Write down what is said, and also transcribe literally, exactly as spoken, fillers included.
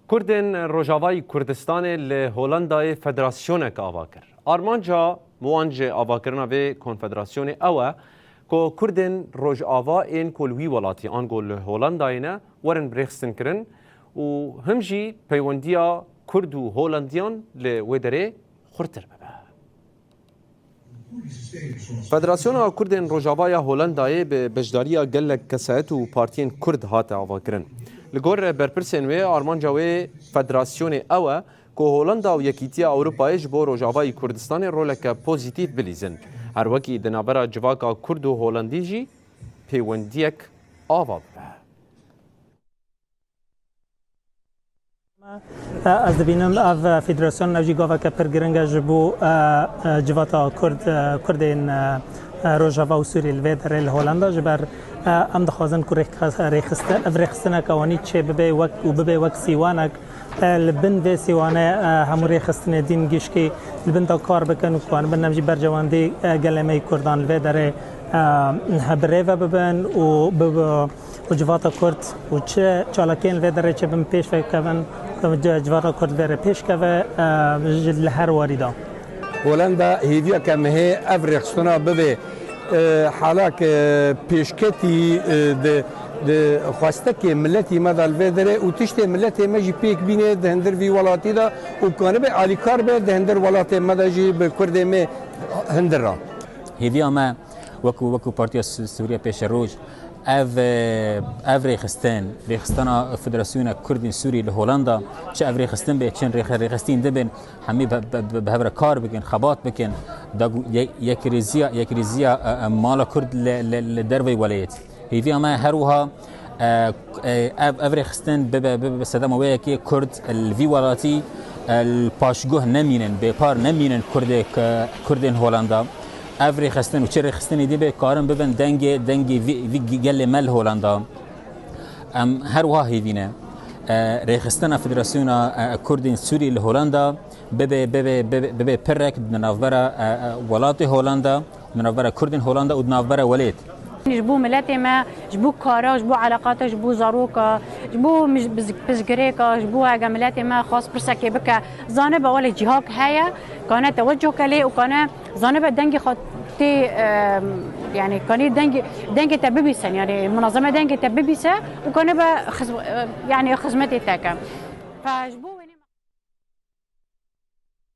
Kurdên Rojavayî Kurdistanê li Holandayê federasyonek ava kir. Armanca wan ji avakirina vê konfederasyonê ew e ku Kurdên Rojava ên ku li wî welatî ango li Holandayê ne werin birêxistinkirin û him jî peywendiya Kurd û Holandiyan li wê derê xurtir bibe. Federasyona Kurdên Rojavaya Holandayê bi beşdariya gelek kesayet û partiyên Kurd hate avakirin. Li gor berpirsên wê, armanca wê federasyonê ew e ku Holanda û Yekîtiya Ewropayê ji bo Rojavayî Kurdistanê roleke pozîtîf bilîzin. Her wekî di navbera civaka Kurd û Holandî jî pêwendiyek ava bibe. Ez dibînim ev federasyon ev jî gaveke pir giring e ji bo, e, e, civata Kurd, e, Kurdên, e, e, Rojava û Sûrî li vê derê li Holanda, ji ber, e, em dixwazin ku rêx-, rêxistin, ev rêxistineke wanî çê bibe wek û bibe wek sîwanek, e, li bin vê sîwanê, e, hemû rêxistinê dîn gişkî li bin de kar bikin û ku em bin em jî berjewendî, e, gelê me yî Kurdan li vê derê, e, bi rê ve bibin û bi, bi, û civata Kurd û çi çalakiyên li vê derê çêbin pêş ve kevin, civata Kurd vê re pêş keve, e, ji, li her warî de. Holanda hêviyeke mihê ev rêxistina bibe, e, halak, e, pêşketî, e, di, di xwestekê miletî me de li vê derê û tiştê miletê me jî pêk bîne di hindir vî welatî de û kanibe alîkar be di hindir welatê me de jî bi Kurdê me hindir re. Hêviya me Wekî, wekî Partiya Sû-, Sûriya Pêşeroj, ev, e, ev rêxistin, rêxistina Federasyona Kurdên Sûrî li Holanda, çi ev rêxistin be, çi rêxe-, rêxistin dibin, hemî be, be, be, bi hev re kar bikin, xebat bikin, da gu-, ye-, yekrêziya, yekrêziya, e, e, mala Kurd li, li, li derveyî welayet. Hêviya me her wiha, e, e, ev, ev rêxistin bibe, bibe sedema wê yekê Kurd li vî welatî, e, li paşguh nemînin, bêpar nemînin Kurdê, Kurdên Holanda. Ev rêxistin û çi rêxistinê dî bê karin bibin dengê, dengê vî, vî gelê me li Holanda. Em her wiha hêvî ne. E, rêxistina Federasyona, e, Kurdên Sûrî li Holanda bibe, bibe, bibe, bibe pirek di navbera, e, e, welatê Holanda, di navbera Kurdên Holanda û di navbera welêt. Ji bo miletê me, ji bo kara, ji bo eleqata, ji bo zaroka, ji bo mij-, biz-, pizgirêka, ji bo hege miletê me xwest pirsekê bike, zanibe welê cîhak heye, kane tewecuh ke lê û kane zanibe dengê xwe tê, e, yani kanî dengê, dengê te bibîsin, yani munazeme dengê te bibîse û kanibe xizm-, e, yani xizmetê te ke. Fe ji bo